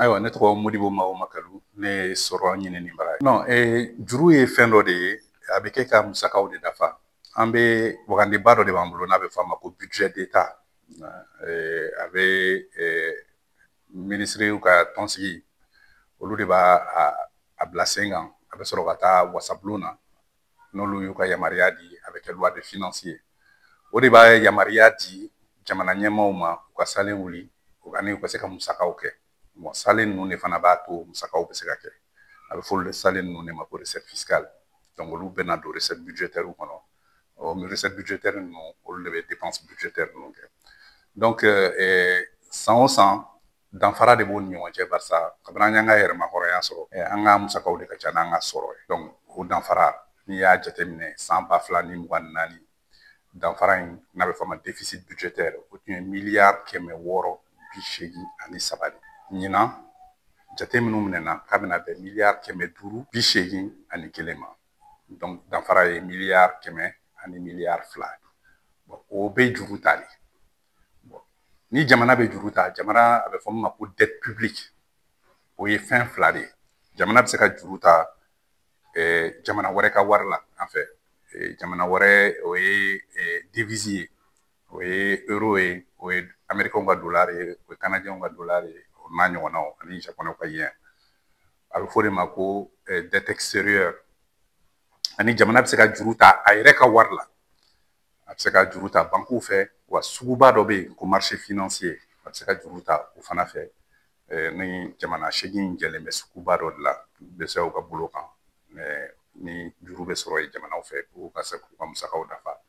Ayiwa, ne tɔgɔ Modibo Mawo Makalu, ne ye sɔrɔ ɲininibaga ye. Non, juru ye fɛn dɔ de ye, a bɛ kɛ ka musakaw de dafa. An bɛ wagandeba dɔ de b'an bolo n'a bɛ f'a ma ko budget d'État. A bɛ minisiriw ka tɔnsigi, olu de b'a a bila sen kan. A bɛ sɔrɔ ka taa wasabulon na, n'olu y'u ka yamaruya di, a bɛ kɛ loi de finance ye. O de b'a yamaruya di jamana ɲɛmaaw ma u ka salen wuli ani u ka se ka musakaw kɛ. Bon, salen ninnu de fana b'a to musakaw bɛ se ka kɛ. A bɛ fɔ olu salen ninnu de ma ko recette fiscale. Donc olu bɛna don recette budgétaire kɔnɔ. O recette budgétaire ninnu, olu de bɛ dépense budgétaire ninnu kɛ. Donc san o san, danfara de b'u ni ɲɔgɔn cɛ, barisa kabini an y'an ka yɛrɛma hɔrɔnya sɔrɔ, an ka musakaw de ka ca n'an ka sɔrɔ ye. Donc o danfara, n'i y'a jateminɛ, san 2024 danfara in n'a bɛ fɔ a ma déficit budgétaire, o tun ye miliyari 683 de. Ɲinan, jate minnu minɛna k'a bɛna bɛn miliyari 581 ma. Donc danfara ye miliyari 100 ani miliyari 2. O bɛ juru ta de. Ni jamana bɛ juru ta, jamana a bɛ fɔ min ma ko dette publique, o ye fɛn fila de ye. Jamana bɛ se ka juru ta jamana wɛrɛ ka wari la an fɛ. Jamana wɛrɛ, o ye devise ye, o ye euro ye, o ye américain ka dollar ye, o ye canadien ka dollar ye, o n'a ɲɔgɔnnaw, ani japonais ka yen. A bɛ fɔ o de ma ko dette extérieure. Ani jamana bɛ se ka juru ta a yɛrɛ ka wari la. A bɛ se ka juru ta bankiw fɛ, wa suguba dɔ bɛ yen ko marché financier, a bɛ se ka juru ta o fana fɛ. Ni jamana 8 jɛlen bɛ suguba dɔ de la BCEAO ka bolo kan, ni juru bɛ sɔrɔ yen jamanaw fɛ k'u ka se k'u ka musakaw dafa.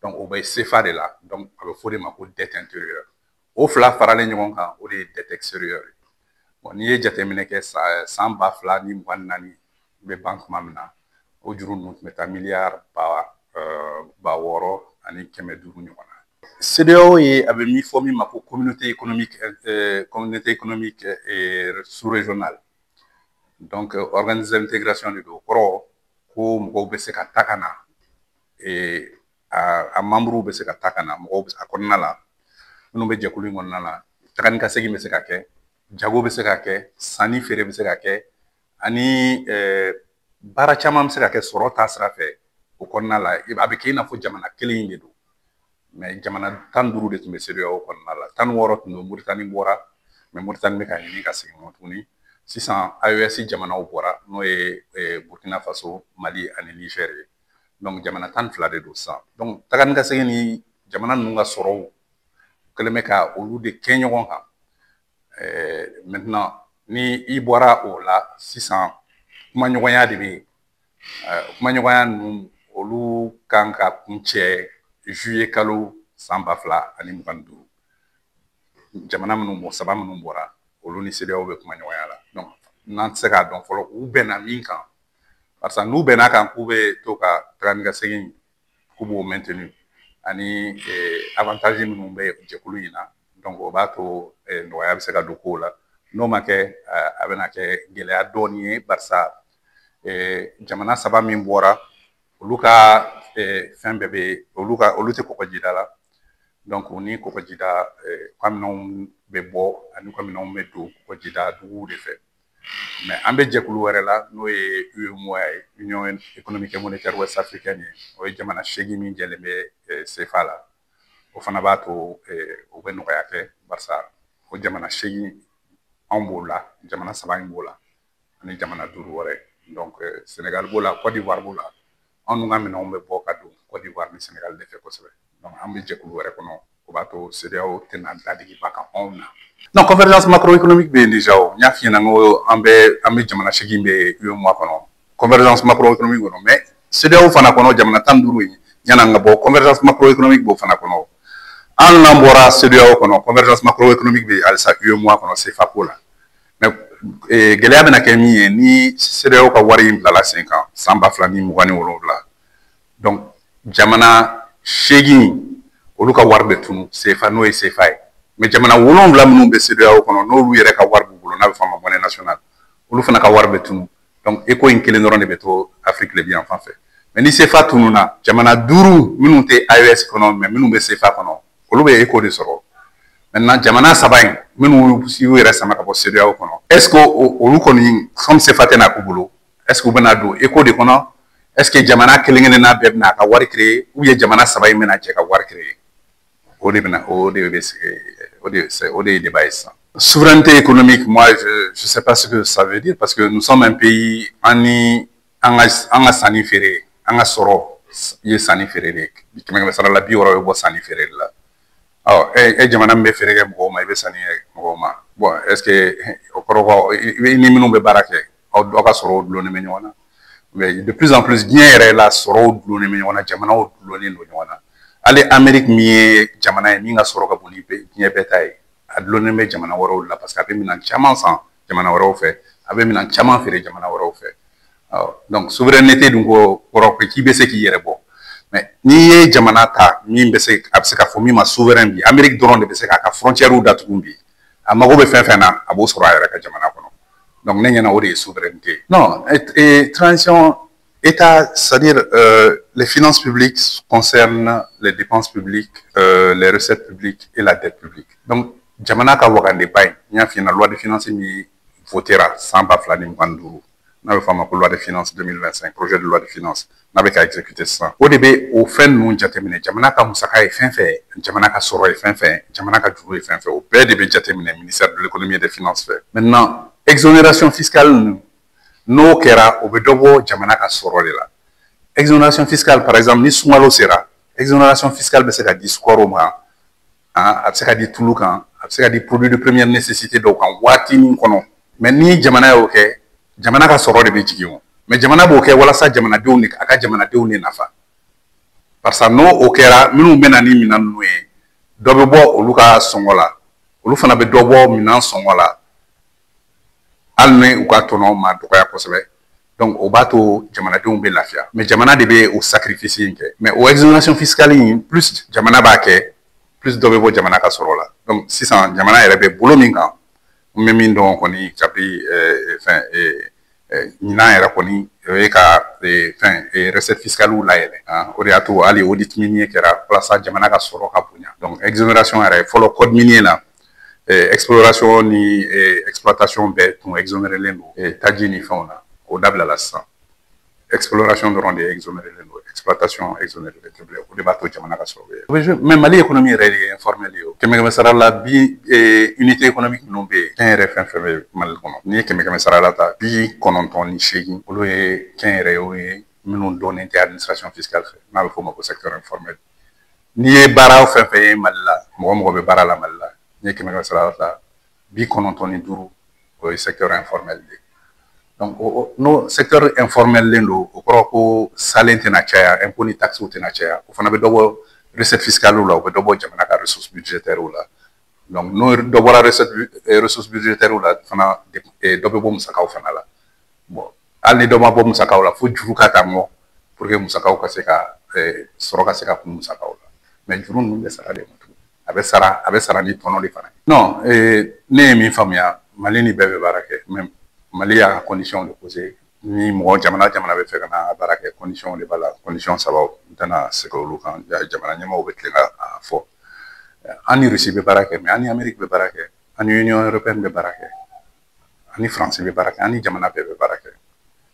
Donc o bɛ CFA de la. Donc a bɛ fɔ o de ma ko dette intérieure. O fila faralen ɲɔgɔn kan, o de ye dette extérieure ye. Bon, n'i ye jateminɛ kɛ, san 2024 bɛ ban tuma min na, o juru ninnu tun bɛ taa miliyari 6500 ɲɔgɔn na. CEDEAO ye, a bɛ min fɔ min ma ko communauté économique sous-régionale. Donc organisme d'intégration de don. O kɔrɔ ko mɔgɔw bɛ se ka ta ka na, a membre bɛ se ka ta ka na, mɔgɔw a kɔnɔna la minnu bɛ jɛkulu in kɔnɔna la, taga ni ka segin bɛ se ka kɛ, jago bɛ se ka kɛ, sanni feere bɛ se ka kɛ, ani baara caman bɛ se ka kɛ sɔrɔ ta sira fɛ o kɔnɔna la. A bɛ kɛ i n'a fɔ jamana kelen in de don. Mais jamana 15 de tun bɛ CEDEAO kɔnɔna la, 16 tun don, Moritani bɔra. Mais Moritani bɛ ka ɲini ka segin kɔ tuguni. Sisan AES jamanaw bɔra, n'o ye Burkina Faso, Mali ani Niger ye. Donc jamana 12 de don sisan. Donc taga ni ka segin ni jamana ninnu ka sɔrɔw kɛlen bɛ ka olu de kɛ ɲɔgɔn kan. Maintenant, ni i bɔra o la sisan, kumaɲɔgɔnya de bɛ yen. Kumaɲɔgɔnya ninnu, olu kan ka kuncɛ juillet kalo san 2025. Jamana minnu bɔ, saba minnu bɔra, olu ni CEDEAO bɛ kumaɲɔgɔnya la. Donc n'an tɛ se k'a dɔn fɔlɔ u bɛnna min kan, barisa n'u bɛn'a kan k'u bɛ to ka taga ni ka segin, k'u b'o maintenir ani avantage minnu bɛ jɛkulu in na, donc o b'a to nɔgɔya bɛ se ka don kow la. N'o ma kɛ, a bɛna kɛ gɛlɛya dɔɔni ye, barisa jamana saba min bɔra, olu ka fɛn bɛɛ bɛ olu ka, olu tɛ kɔgɔjida la. Donc ni kɔgɔjida ka minɛnw bɛ bɔ ani u ka minɛnw bɛ don kɔgɔjida duguw de fɛ. Mais an bɛ jɛkulu wɛrɛ la, n'o ye UEMOA ye, Union économique et monétaire ouest africaine ye. O ye jamana 8 min jɛlen bɛ CFA la. O fana b'a to o bɛ nɔgɔya kɛ, barisa o jamana 8, anw b'o la, jamana saba in b'o la, ani jamana duuru wɛrɛ. Donc Sénégal b'o la, Côte d'Ivoire b'o la. Anw ka minɛnw bɛ bɔ ka don Côte d'Ivoire ni Sénégal de fɛ kosɛbɛ. Donc an bɛ jɛkulu wɛrɛ kɔnɔ, o b'a to CEDEAO tɛna dadigiba kan anw na. Non, convergence macroéconomique bɛ yen déjà. O n y'a f'i ɲɛna, n ko an bɛ jamana 8 bɛ UEMOA kɔnɔ, convergence macroéconomique kɔnɔ. Mais CEDEAO fana kɔnɔ, jamana 15 in, yan'an ka bɔ, convergence macroéconomique b'o fana kɔnɔ. Hali n'an bɔra CEDEAO kɔnɔ, convergence macroéconomique bɛ halisa UEMOA kɔnɔ CFA ko la. Mais gɛlɛya bɛna kɛ min ye, ni CEDEAO ka wari in bilala sen kan san 2027, donc jamana 8 olu ka wari bɛ tunu CFA, n'o ye CFA ye. Mais jamana wolonwula minnu bɛ CEDEAO kɔnɔ, n'olu yɛrɛ ka wari b'u bolo n'a bɛ fɔ a ma monnaie nationale, olu fana ka wari bɛ tunu. Donc éco in kelen dɔrɔn de bɛ to Afrique tilebin yan fan fɛ. Mais ni CFA tununa, jamana duuru minnu tɛ AES kɔnɔ mais minnu bɛ CFA kɔnɔ, olu bɛ éco de sɔrɔ. Maintenant, jamana saba in minnu y'u yɛrɛ sama ka bɔ CEDEAO kɔnɔ, est ce que olu kɔni, comme CFA tɛna k'u bolo, est ce que u bɛna don ECO de kɔnɔ? Est ce que jamana kelen kelenna bɛɛ bɛna a ka wari créer, ou bien jamana saba in bɛna jɛ ka wari créer? O de bɛna, o de bɛ o de o de ye débat ye sisan. Souveraineté économique, moi, je sais pas ce que ça veut dire, parce que nous sommes un pays, an ni an ka sanni feere, an ka sɔrɔ ye sanni feere de ye. Kɛmɛ kɛmɛ sara la, 60 bɛ bɔ sanni feere de la. Ɔ e jamana min bɛ feere kɛ mɔgɔw ma, i bɛ sanni kɛ mɔgɔw ma. Bon, est ce que o kɔrɔ ko i ni minnu bɛ baara kɛ, aw ka sɔrɔw dulonnen bɛ ɲɔgɔn na? Mais de plus en plus, diɲɛ yɛrɛ la, sɔrɔw dulonnen bɛ ɲɔgɔn na, jamanaw dulonnen don ɲɔgɔn na. Hali Amérique min ye jamana ye min ka sɔrɔ ka bon ni diɲɛ bɛɛ ta ye, a dulonnen bɛ jamana wɛrɛw la, parce que a bɛ minɛn caman san jamana wɛrɛw fɛ, a bɛ minɛn caman feere jamana wɛrɛw fɛ. Donc souveraineté dun ko kɔrɔ k'i bɛ se k'i yɛrɛ bɔ. Mais n'i ye jamana ta min bɛ se, a bɛ se ka fɔ min ma souverain bi, Amérique dɔrɔn de bɛ se k'a ka frontière datugu bi. A mago bɛ fɛn fɛn na, a b'o sɔrɔ a yɛrɛ ka jamana kɔnɔ. Donc ne ɲɛna, o de ye souveraineté. Non, et transition État, c'est-à-dire les finances publiques concernent les dépenses publiques, les recettes publiques et la dette publique. Donc jamana ka wagandeba in, n y'a f'i ɲɛna, loi de finances min votera san 2025, n'a bɛ fɔ a ma ko loi de finances 2025, projet de loi de finances n'a bɛ ka exécuter sisan, o de bɛ o fɛn ninnu jateminɛ. Jamana ka musaka ye fɛn fɛn, jamana ka sɔrɔ ye fɛn fɛn, jamana ka juru ye fɛn fɛn, o bɛɛ de bɛ jateminɛ ministère de l'Économie et des Finances fɛ. Maintenant, exonération fiscale ninnu, n'o kɛra, o bɛ dɔ bɔ jamana ka sɔrɔ de la. Exonération fiscale, par exemple, ni sunkalo sera, exonération fiscale bɛ se ka di sukaro ma, a bɛ se ka di tulu kan, a bɛ se ka di produit de première nécessité dɔw kan waati min kɔnɔ. Mais ni jamana y'o kɛ, jamana ka sɔrɔ de bɛ jigin o. Mais jamana b'o kɛ walasa jamanadenw de, a ka jamanadenw de nafa, barisa n'o o kɛra, minnu bɛ na ni minɛn ninnu ye, dɔ bɛ bɔ olu ka sɔngɔ la, olu fana bɛ dɔ bɔ minɛn sɔngɔ la, hali ni u ka tɔnɔ ma dɔgɔya kosɛbɛ. Donc o b'a to jamanadenw bɛ lafiya. Mais jamana de bɛ o sacrifice in kɛ. Mais o exonération fiscale in, plus jamana b'a kɛ, plus dɔ bɛ bɔ jamana ka sɔrɔ la. Donc sisan, jamana yɛrɛ bɛ bolo min kan, n bɛ min dɔn kɔni kabi fɛn ɲinan yɛrɛ kɔni, o ye ka fɛn recette fiscale layɛlɛ. O de y'a to hali audit minier kɛra walasa jamana ka sɔrɔ ka bonya. Donc exonération yɛrɛ fɔlɔ, code minier la, exploration ni exploitation bɛɛ tun exonérelen don taji ni fɛnw na. O dabilala sisan, exploration dɔrɔn de exonérelen don, exploitation exonérelen tɛ bilen. O de b'a to jamana ka sɔrɔ bɛ yɛlɛ. Mais Mali économie yɛrɛ de ye informel ye. O kɛmɛ kɛmɛ sara la bi, unité économique ninnu bɛ yen, kɛnyɛrɛ fɛn fɛn bɛ Mali kɔnɔ, n'i ye kɛmɛ kɛmɛ sara la ta, 98, olu ye kɛnyɛrɛ ye minnu dɔnnen tɛ administration fiscale fɛ, n'a bɛ f'o ma ko secteur informel. N'i ye baara fɛn fɛn ye Mali la, mɔgɔ mɔgɔ bɛ baara la Mali la, n'i ye kɛmɛ kɛmɛ sara la ta, 95, o ye secteur informel de ye. Donc n'o secteur informel len don, o kɔrɔ ko salen tɛna caya, impôt ni taxes tɛna caya. O fana bɛ dɔ bɔ recette fiscale la, o bɛ dɔ bɔ jamana ka ressources budgétaires la. Donc n'o dɔ bɔra ressources budgétaires la fana, dɔ bɛ bɔ musakaw fana la. Bon, hali ni dɔ ma bɔ musakaw la, fo juru ka taa mɔ pour que musakaw ka se ka sɔrɔ ka se ka kun musakaw la. Mais juru ninnu bɛ sara de ma, a bɛ sara, a bɛ sara ni tɔnɔ de fana ye. Non, ne ye min faamuya, Mali ni bɛɛ bɛ baara kɛ, mais Mali y'a ka condition de poser. Ni mɔgɔ jamana jamana bɛ fɛ ka na baara kɛ, condition de b'a la, condition saba. N tɛna segin olu kan, jamana ɲɛmaaw bɛ tilen ka a fɔ. An ni Russie bɛ baara kɛ, mais an ni Amérique bɛ baara kɛ, an ni Union européenne bɛ baara kɛ, an ni France bɛ baara kɛ, an ni jamana bɛɛ bɛ baara kɛ,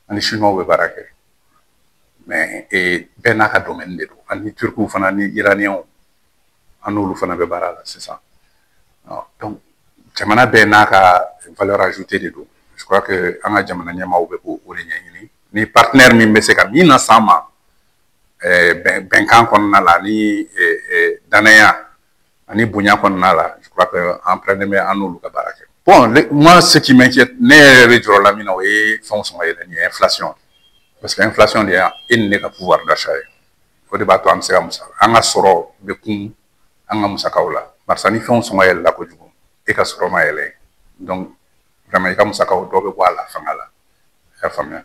an ni Chinois bɛ baara kɛ. Mais bɛɛ n'a ka domaine de don. An ni Turkiw fana ni Iraniens, an n'olu fana bɛ baara la sisan. Donc jamana bɛɛ n'a ka valeur ajoutée de don. Je crois que an ka jamana ɲɛmaaw bɛ k'o de ɲɛɲini, ni partenaire min bɛ se ka min na s'an ma bɛnkan kɔnɔna la, ni danaya ani bonya kɔnɔna la. Je crois que an pɛrɛnnen bɛ an n'olu ka baara kɛ. Bon, moi, ce qui m'inquiète, ne yɛrɛ bɛ jɔrɔ la min na, o ye fɛnw sɔngɔ yɛlɛnni ye, inflation, parce que inflation de ye e ni ne ka pouvoir d'achat ye. O de b'a to an bɛ se ka musaka, an ka sɔrɔ bɛ kun an ka musakaw la, barisa ni fɛnw sɔngɔ yɛlɛla kojugu, e ka sɔrɔ ma yɛlɛ, donc vraiment i ka musakaw dɔ bɛ bɔ a la fanga la. I y'a faamuya?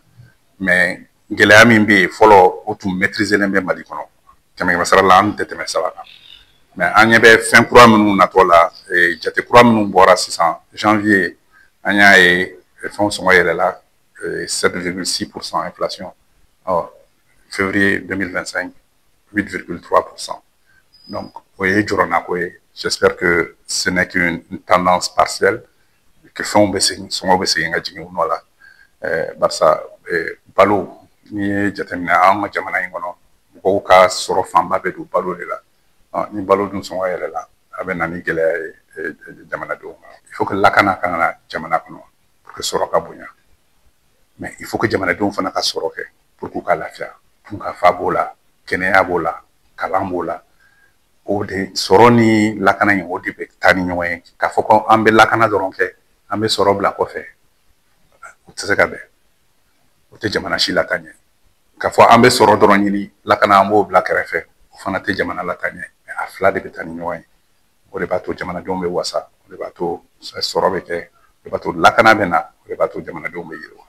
Mais gɛlɛya min bɛ yen fɔlɔ, o tun maîtriser len bɛ Mali kɔnɔ, kɛmɛ kɛmɛ sara la, an tɛ tɛmɛ 3 kan. Mais an ɲɛ bɛ fɛn kura minnu natɔ la, jate kura minnu bɔra sisan janvier, an y'a ye fɛnw sɔngɔ yɛlɛla 7,6 % inflation. Ɔ février 2025, 8,3 %. Donc o ye jɔrɔnako ye. J'espère que ce n'est qu'une tendance partielle, que fɛnw bɛ segin, sɔngɔ bɛ segin ka jigin u nɔ la. Barisa balo, n'i ye jateminɛ an ka jamana in kɔnɔ, mɔgɔw ka sɔrɔ fanba bɛ don balo de la. Ni balo dun sɔngɔ yɛlɛla, a bɛ na ni gɛlɛya ye jamanadenw ma. Il faut que lakana ka na jamana kɔnɔ pour que sɔrɔ ka bonya, mais il faut que jamanadenw fana ka sɔrɔ kɛ pour que u ka lafiya. Dunkafa b'o la, kɛnɛya b'o la, kalan b'o la. O de sɔrɔ ni lakana in, o de bɛ taa ni ɲɔgɔn ye. K'a fɔ ko an bɛ lakana dɔrɔn kɛ, an bɛ sɔrɔ bila kɔfɛ, o tɛ se ka bɛn, o tɛ jamana si lataa ɲɛ. K'a fɔ an bɛ sɔrɔ dɔrɔn ɲini, lakana an b'o bila kɛrɛfɛ, o fana tɛ jamana lataa ɲɛ. A fila de bɛ taa ni ɲɔgɔn ye. O de b'a to jamanadenw bɛ wasa, o de b'a to sɔrɔ bɛ kɛ, o de b'a to lakana bɛ na, o de b'a to jamanadenw bɛ yiriwa.